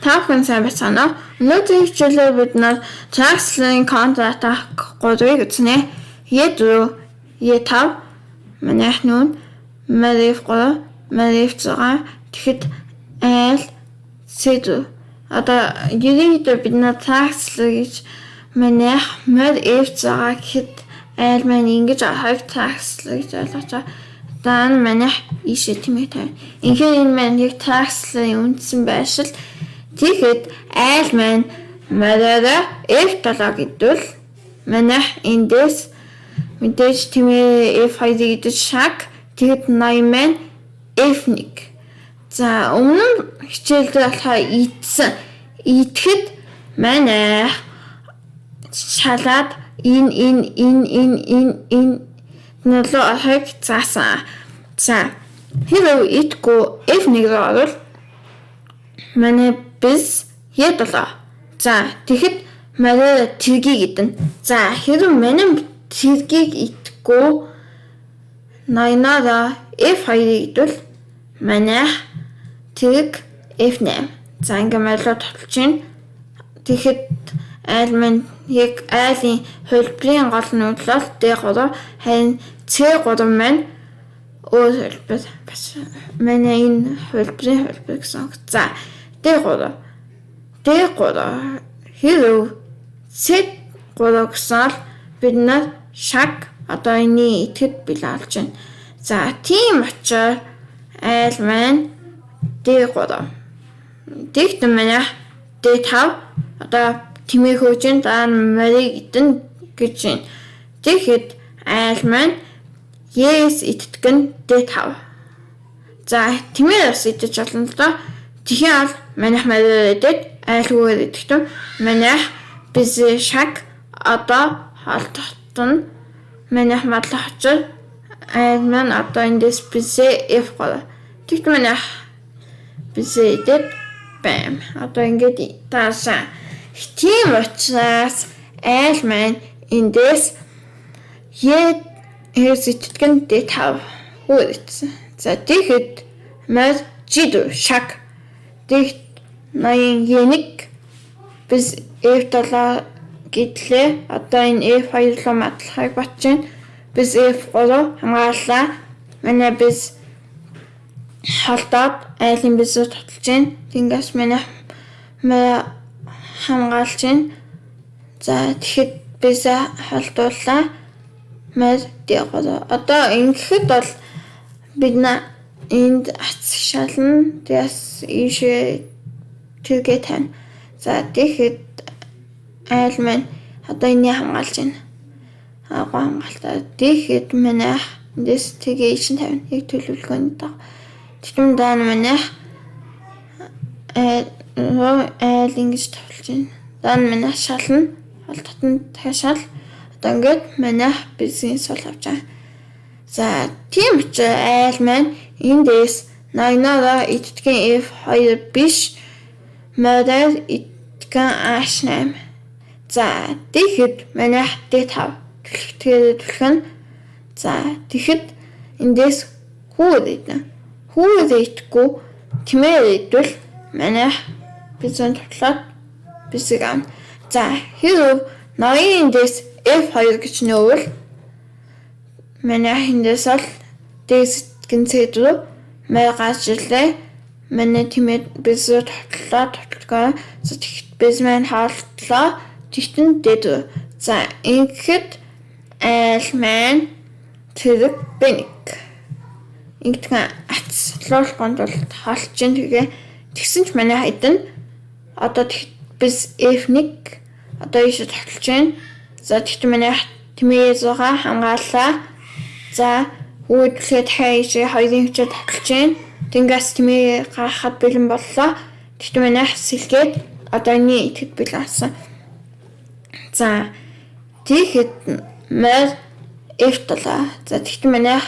Та бүхэн сайн байцгаана уу? Өнөөдрийн хичээлээр бид нар Traxler-ийн Counter Attack 3-ыг үзнэ. E4, E5, манайх нүүн, F3, F6, тэгэхэд айл C4. Одоо ерөнхийдөө бид нар Traxler гэж манайх морь F6 гэхэд айл маань ингэж орохыг Traxler гэж ойлгож байгаа. Одоо энэ манайх ийшээ тэмээ тавина. Үнэхээр энэ маань яг Traxler-ийн үндсэн байршил. Тэгэхэд айл маань мориороо F7 гэдвэл манайх эндээс мэдээж тэмээ F2-ыг идэж шаг, тэгэд 80 маань F1. За, өмнө нь хичээл дээр болохоор идсэн. Идэхэд манайх шалаад энэ энэ энэ энэ энэ энэ нөлөө орохыг заасан. За, хэрвээ идэхгүй F1 рүү орвол манай біз E7. За, тэгэхэд морио тэргийг идэнэ. За, хэрвээ манай тэргийг идэхгүй ноёнороо F2-ыг идвэл манайх тэрэг F8. За, ингээ морилоо тотолж байна. Тэгэхэд айл маань яг айлын хувилбарын гол нүүдэл бол D3, харин C3 маань өөр хувилбар бас манай энэ хувилбарын хувилбар гэсэн үг. За, D3, D3, хэрв C3 гэсэн бол бид нар шаг одоо энэний идэхэд бэлэн олж байна. За, тийм учраас айл маань D3. Тэгтэн манай D5 одоо тэмээ хөөж ин дараа нь морийг идэн гэж байна. Тэгэхэд айл маань E-с иддэг нь D5. За, тэмээ бас идэж болно л доо. Тэгхийн бол манайх мориор идээд айл хүүгээр идэх юм. Манайх биз шаг одоо холдохтон манайх мадлах учир айл маань одоо эндээс бизээ F3. Тэгт манайх бизээ идээд бам. Одоо ингээд даашаа. Тийм учраас айл маань эндээс E-с иддэг нь D5 хүүгээр идсэн. За, тэгэхэд морь G4 шаг. Тэгт ноён E1 біз F7 гэдлээ. Одоо энэ F2 руу мадлахыг бодож байна. Біз F3 хамгааллаа. Манай біз холдоод айлын биз рүү тотолж байна. Тэнгээс манай хамгаалж байна. За, тэгэхэд биз холдууллаа. Морь D3. Одоо ингэхэд бол бид энд ац шална. Тэгээс ийшээ тэргээ тавина. За, тэгэхэд айл маань одоо энийг хамгаалж байна. Агуу хамгаалтай. Тэгэхэд манайх эндээс тэгээ ийш нь тавина. Яг төлөвлөгөөний дагуу. Тэгтэн даа манайх айл айл ингэж тавилж байна. Даа нь манайх шална. Холдоход нь дахиад шал. Одоо ингээд манайх бизийн сул авч байгаа. За, тийм учраас айл маань эндээс ноёнороо иддгийн F2 биш, мориор иддгэн H8. За, тэгэхэд манайх D5 түлхгээр түлхэн. За, тэгэхэд эндээс хүүгээр идэнэ. Хүүгээр идэхгүй тэмээр идвэл манайх бизэн тутлаад бисэг авна. За, хэрв ноён эндээс F2 гэж нөөвөл манайх эндээс бол D-сэн C рүү морь гарч ирлээ. Манай тэмээ биз рүү тотлоо, тотлогоо. За, тэгэхэд биз маань хоолтлоо. Тэгтэн D4. За, ингэхэд айл маань тэрэг B1. Ингэдэгэн ац луулахгүй тулд хоолж чинь тэгээ тэгсэн ч манай хайдан одоо біз F1 одоо ийшээ тотолж байна. За, тэгтэн манай тэмээ 6 хамгааллаа. За, үүдэлгээ дахиад ийшээ хоёрын хүчээр тотолж байна. Тэнгээс тэмээ гаргахад бэлэн боллоо. Тэгтэн манай сэлгээд одоо энэний идэхэд бэлэн болсон. За, тэгэхэд морь F7. За, тэгтэн манайх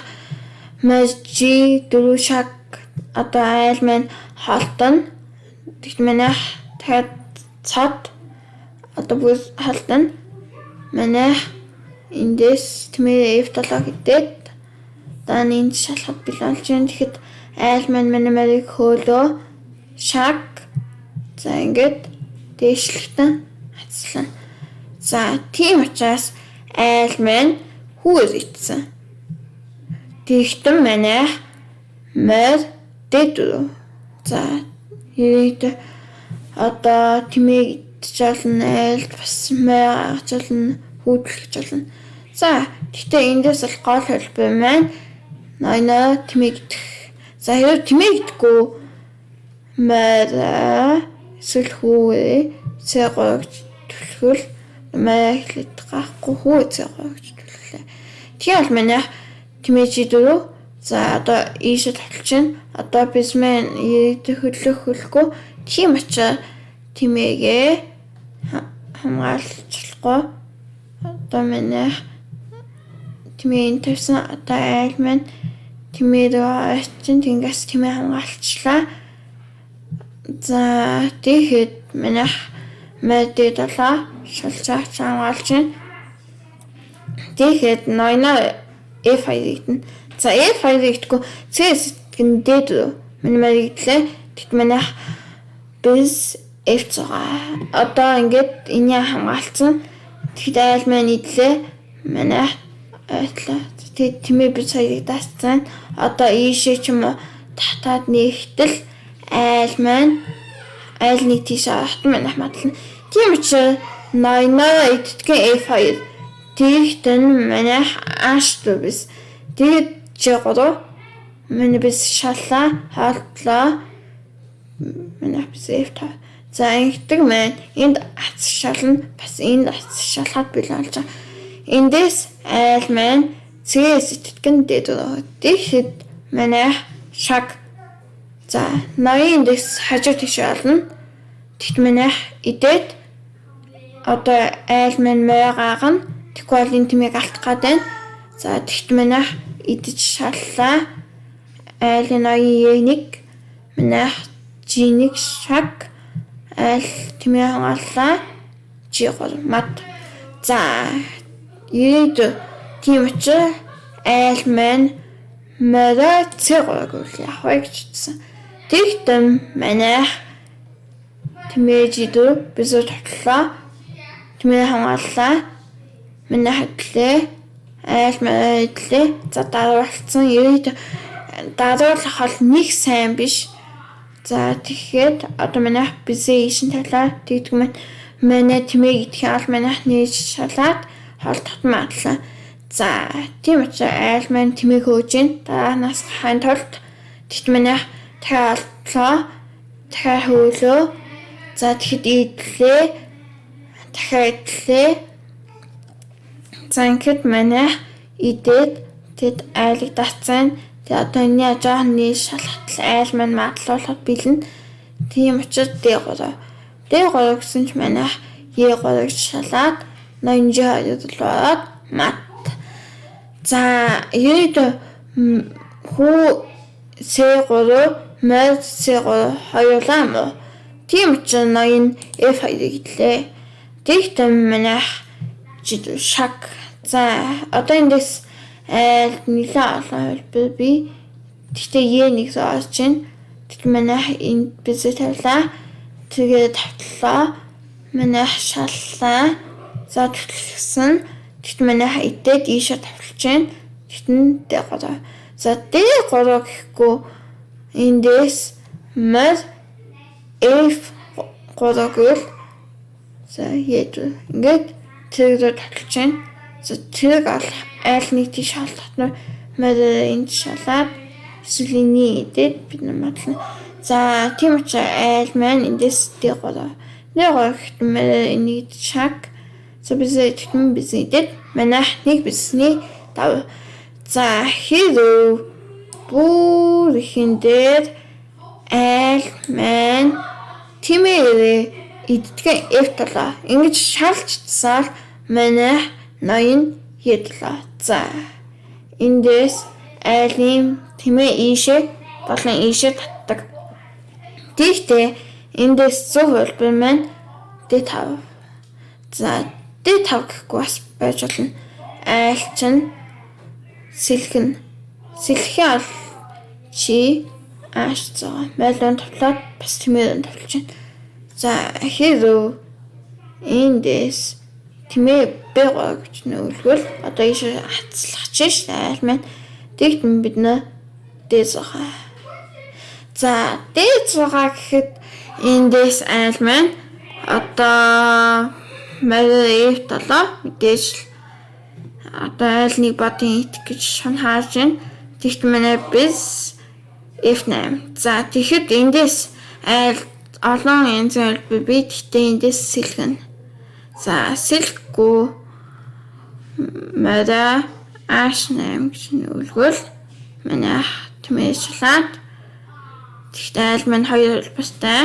морь G4 шаг одоо айл маань холдоно. Тэгтэн манайх дахиад цод одоо бүр холдоно. Манайх эндээс тэмээ F7 гэдээд даа энд шалахад бэлэн болж байна. Тэгэхэд айл маань манай морийг хөөлөө шаг. За ингээд дээшлэгтэн хацлаа. За тийм учраас айл маань хүүгээр итсэн. Тэгтэн манайх морь D4. За ерөнхийдөө одоо тэмээг идэж болно, айлд бас мой гаргаж болно, хүүдлэж болно. За гэхдээ эндээс бол гол хэлбэр маань ноёноо тэмээг идэх. За хэрвээ тэмээг идэхгүй морь эсвэл хүүгээ C3 гэж түлхвэл морь эхлээд гарахгүй хүү C3 гэж түлхлээ. Тэгэхээр бол манайх тэмээ G4. За одоо ийшээ таталж байна. Одоо бисмен ирээдүйд хөдлөх хөлөхгүй. Тийм учраас тэмээгээ хамгаалж болохгүй. Одоо манайх тэмээ тавьсан. Одоо айл маань тэмээ рүү очин тэнгээс тэмээ хамгаалчлаа. За тэгэхэд манайх морь D7 шалжаач хамгаалж байна. Тэгэхэд ноёноо F2 идэнэ. За F2 идэхгүй C гэн D4 миний морь идлээ. Тэгэд манайх біз F6. Одоо ингээд энийг хамгаалцсан. Тэгэхэд айл маань идлээ. Манайх ойтлоо. Тэгээд тэмээ би хоёрыг даацсан. Одоо ийшээ ч юм уу татаад нэгтэл айл маань айл нэг тийш орохт манайх мадлана. Тийм учраас ноёноо иддэг F2. Тэгэхдээ манайх H4 биш. Тэгээд G3 манай бис шаллаа, хоолтлоо. Манайх бис F5. За ингэдэг маань энд ац шална, бас энд ац шалахад бэлэн болж байгаа. Эндээс айл маань CS итгэн D4. Тэгэхэд манайх шаг. За ноён индекс хажуу тийш олно. Тэгт манайх идээд одоо айл маань мой гаагна. Тэгэхгүй бол энэ тэмээг алдах гээд байна. За тэгт манайх идэж шаллаа. Айлын ноён E1 манайх G1 шаг айл тэмээ хамгааллаа. G3 мат. За ирээд тийм учраас айл маань морой C3 гэвэл явах вэ гэж хэлсэн. Тэгтэн манайх тэмээ G4 бисүү тотлоо. Тэмээ хамгааллаа. Манайх идлээ. Айл морой идлээ. За даруулсан. Ирээд даруулах бол нэг сайн биш. За тэгэхээр одоо манайх бисээ ийшин тавилаа. Тэгдэг маань манай тэмээг идэх бол манайх нээж шалаад хоол татан магадлаа. За тийм учраас айл маань тэмээг хөөж гин. Дараанаас гахын тулд тэгт манайх дахиад олдлоо. Дахиад хөөлөө. За тэгэхэд идлээ. Дахиад идлээ. За ингээд манайх идээд тэд айлыг татсан. Тэгээ одоо энэний жоохон нээж шалгатал айл маань магадлуулахад бэлэн. Тийм учраас D3. D3 гэсэн ч манайх E3 гэж шалаад ноён G2 руу ороод мат. За ерөөдөө хүү C3 морь C3 хоёулаа юм уу? Тийм учраас ноён F2-ыг идлээ. Тэгтэн манайх шаг. За одоо эндээс айл нэлээд олон хувилбар бий. Гэхдээ E1 рүү орж байна. Тэгэд манайх энд бизээ тавилаа. Тэгээд тавтлаа. Манайх шаллаа. За түтлгсэн. Тэгэд манайх идээд ийшээ тавталж байна. Тэгтэн D3. За D3 гэхгүй эндээс морь F3 гэвэл за E4. Ингээд тэрэг рүү таталж байна. За тэрэг бол айл нэг тийш холдохно. Морь энд шалаад эсвэл энийг идээд бид нар мадлана. За тийм учраас айл маань эндээс D3. D3 гэхэд морь энийг шаг. За бисээ тэгтэн бисээ идээд манайх нэг бисний дав. За хэрв бүр ихэн дээр айл маань тэмээрээ иддэг F7. Ингэж шалжчихсан манайх ноён E7. За эндээс айлын тэмээ ийшээ болон ийшээ татдаг. Тэгтээ эндээс зөв хувилбар маань D5. За D5 гэхгүй бас байж болно. Айл чинь сэлгэн. Сэлэхийн бол чи H6. Майлуун тавлаад бас тэмээ тавлж байна. За, хэрв эндээс тэмээ B3 гэж нөлгөл одоо ийш хацлах чинь шүү дээ. Айл маань тэгт бид нэ D6. За, D6 гэхэд эндээс айл маань одоо морь F7 мэдээж л одоо айл нэг бодын ит гэж шун харж байна. Тэгт манай biz F8. За, тэгэхэд эндээс айл олон янзын хэлбэр бий. Гэхдээ эндээс сэлгэнэ. За, сэлэхгүй морь H8 гэж нөлгөл манай тэмээ шалаад тэгэхдээ айл маань хоёр хэлбэртэй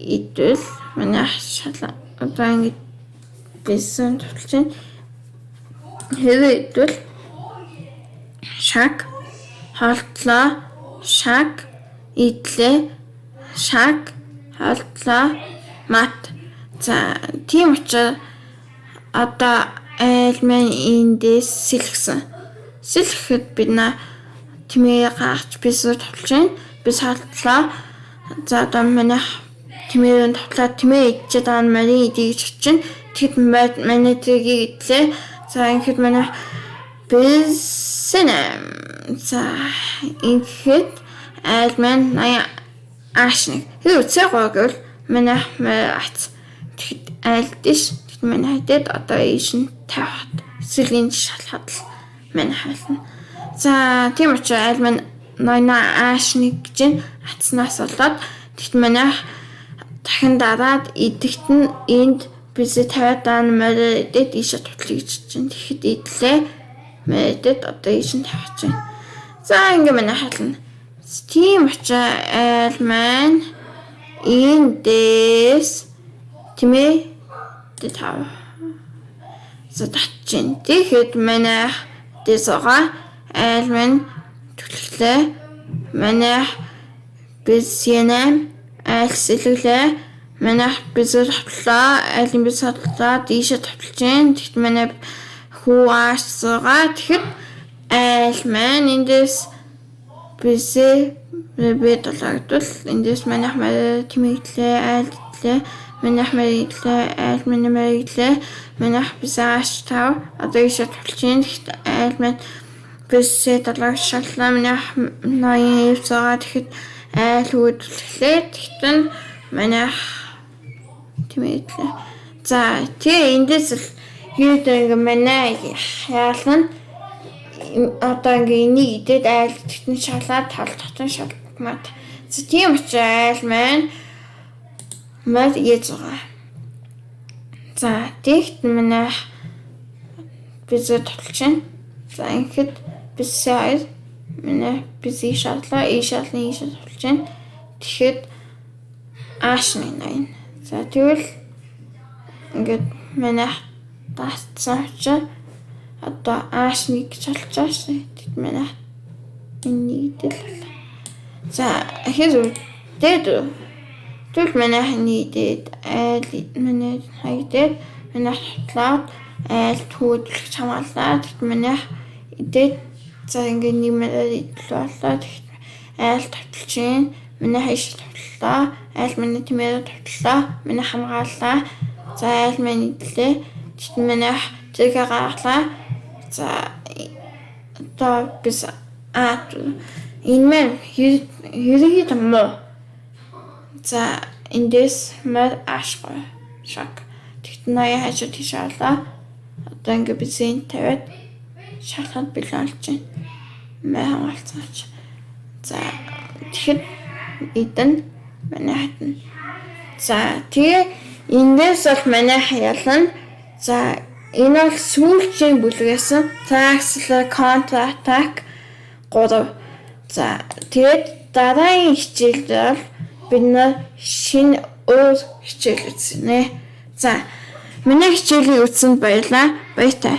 идвэл манай шалаа одоо ингэж бисэн товтлж байна. Хэрэг идвэл шаг хоолтлоо, шаг идлээ, шаг хоолтлоо, мат. За, тийм учраас одоо айл маань эндээс сэлгсэн. Сэлгэхэд бид на тэмээ гарч бисээр товтлж байна. Бис хоолтлоо. За, одоо манай тэмээ товтлоод тэмээ идчихэд байгаа нь морин идэх гэж чинь. Тэгэхэд манай тэргийг идлээ. За, ингээд манай бисэнэ. За, ингээд айл маань 80 ааш нэг. Тэр үцээ гоо гэвэл манай ац. Тэгэхэд айл дэш. Тэгэхэд манай хайдад одоо ийш нь 50 хат. Эсвэл энэ шалхад л манай хайлна. За, тийм учраас айл маань 80 ааш нэг гэж нь атснаас болоод тэгэхэд манай дахин дараад идэхт нь энд бисээ 50 даан морь идэд ийшээ тутлах гэж чинь. Тэгэхэд идлээ. Морь идэд одоо ийш нь 50 чинь. За, ингээ манай хайлна. Тийм учраас айл маань эндээс тэмээ 5. За, татчин. Тэгэхэд манай дэсога айл маань түлхлээ. Манай бисэнэ айл сэлгэлээ. Манай бисэр хавтлаа. Айлын бис хавтлаа. Дийшээ тавталж гин. Тэгэхэд манай хүү ааш суугаа. Тэгэхэд айл маань эндээс бисээ B7 гэдвэл эндээс манайх морь тэмэглээ, айл идлээ, манайх морь идлээ, айл манай морь идлээ, манайх бисээ ааш 5 одоо ийшээ тулж гин. Тэгэхэд айл маань бисээ 7 шаллаа, манайх 80 F 6 тэгэхэд айл хүүдэллээ. Тэгэхэд манайх тэмэглээ. За, тэгээ эндээс л юу ингээ манай яална одоо ингээ энийг идээд айл тэгтэн шалаад тал татан шалгамад. За, тийм учраас айл маань морь ээж байгаа. За, тэгт манай бизээ тотолж байна. За, ингээд бисээ хоёр манай бизээ шаллаа, ий шалны ий тотолж байна. Тэгэхэд ааш нэг 80. За, тэгвэл ингээд манай даацсан учраас одоо ааш нэг гэж болж байгаа шээ. Тэгэд манай энэ нэг идэл болоо. За, хэр дээд тэгвэл манай нэг идээд айл манай хайдээд манай хотлоод айл төөдлөж хамгаалаа. Тэгэд манай идээд за ингээ нэг морь идэл болоо. Тэгэд айл тавталж гин. Манай хайш тавтлаа. Айл манай тэмээр тавтлаа. Манай хамгаалаа. За, айл маань идлээ. Тэгэд манай зэрэгэ гаргалаа. За, одоо бис а энэ маань ерөнхийдөө муу. За, эндээс морь аашгүй шаг. Тэгт 80 хажуу тийш орлоо. Одоо ингээ бисээ тавиад шалхад бэлэн болж байна. Май хамгаалцсан ч. За, тэгэхэд идэн манай хатна. За, тэгээ эндээс бол манай хялна. За, энэ бол сүүлчийн бүлгээс Traxler Counter Attack 3. За, тэгээд дараагийн хичээлд бол бид нар шинэ өөр хичээл үзнэ. За, миний хичээлийг үзсэнд баярлалаа. Баяртай.